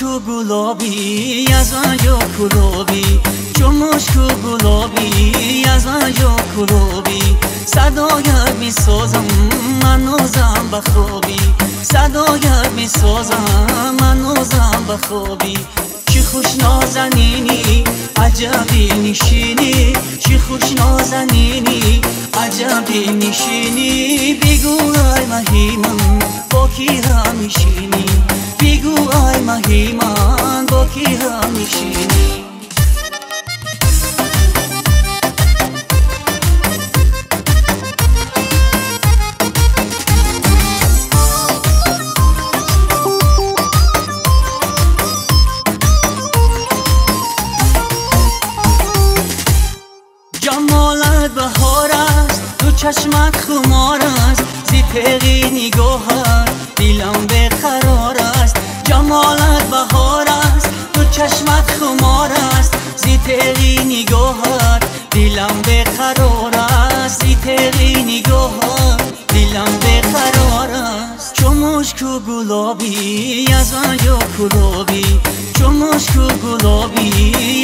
мушку гулоби аз анҷо кулоби, чу мушку гулоби аз анҷо кулоби. Садоят месозам ман нозам ба хоби, садоят месозам ман нозам ба хоби. Чӣ хуш нозанинӣ аҷаб дилнишинӣ, чӣ хуш нозанинӣ аҷаб дилнишинӣ. Бигӯ ай маҳимам бо кӣ ҳамнишинӣ, бигӯ ай маҳимам бо кӣ ҳамнишинӣ. ҷамолат баҳор аст, ду чашмат хумор аст, зи теғи нигоҳат дилам беқарор аст. ҷамолат баҳор аст, ду чашмат хумор аст, зи теғи нигоҳат дилам беқарор аст, зи теғи нигоҳат дилам беқарор аст. Чу мушку гулоби аз анҷо кулоби, чу мушку гулоби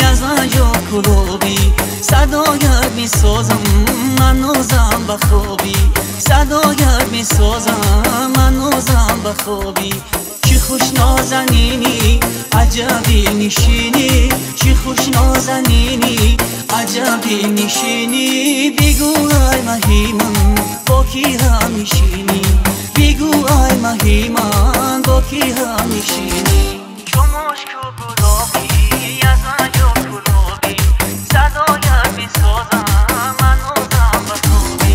аз анҷо кулоби. Садоят месозам ман нозам ба хоби, садоят месозам ман нозам ба хоби. Чӣ хуш нозанинӣ аҷаб дилнишинӣ, чӣ хуш нозанинӣ аҷаб дилнишинӣ. Бигӯ ай маҳимам бо кӣ ҳамнишинӣ, бигӯ ай маҳимам бо кӣ ҳамнишинӣ. Чу мушку гулоби аз анҷо кулоби, садоят месозам ман нозам ба хоби.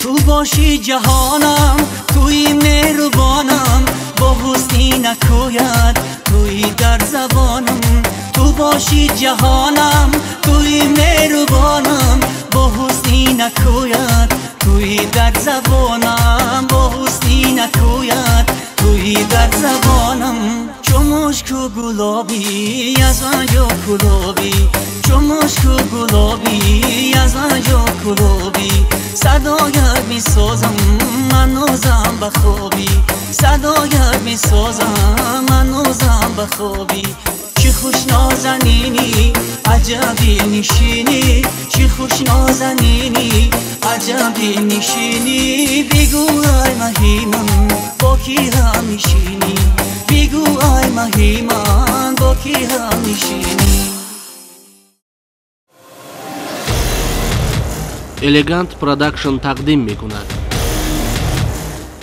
Ту боши ҷаҳонам, туи меҳрубонам, бо ҳусни накӯяд туи дар забонам. Ту боши ҷаҳонам, туи меҳрубонам, бо ҳусни накӯяд туи дар забонам, бо ҳусни накӯяд туи дар забонам. Чу мушку гулоби аз анҷо кулоби, чу мушку гулоби аз анҷо кулоби. Садоят месозам ман нозам ба хоби, садоят месозам ман нозам ба хоби. Чӣ хуш нозанинӣ аҷаб дилнишинӣ, чӣ хуш нозанинӣ аҷаб дилнишинӣ. Бигӯ ай маҳимам бо кӣ ҳамнишинӣ, бигӯ ай маҳимам бо кӣ ҳамнишинӣ. Элегант Продакшн тақдим мекунад.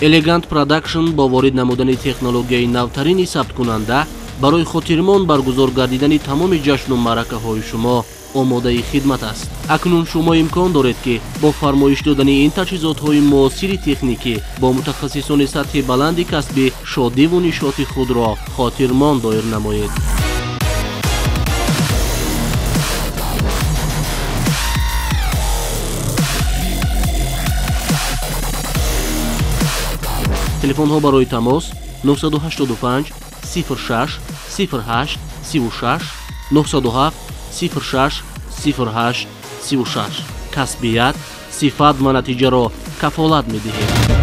Элегант Продакшн бо ворид намудани технологияи навтарини сабткунанда барои хотирмон баргузор гардидани тамоми ҷашну маъракаҳои шумо омодаи хидмат аст. Акнун шумо имкон доред, ки бо фармоиш додани ин таҷҳизотҳои муосири техникӣ бо мутахассисони сатҳи баланди касбӣ шодиву нишоти худро хотирмон доир намоед. Телефонҳо барои тамос 985 06 08 36 907 06 08 36. Касбият, сифат ва натиҷаро кафолат медиҳем.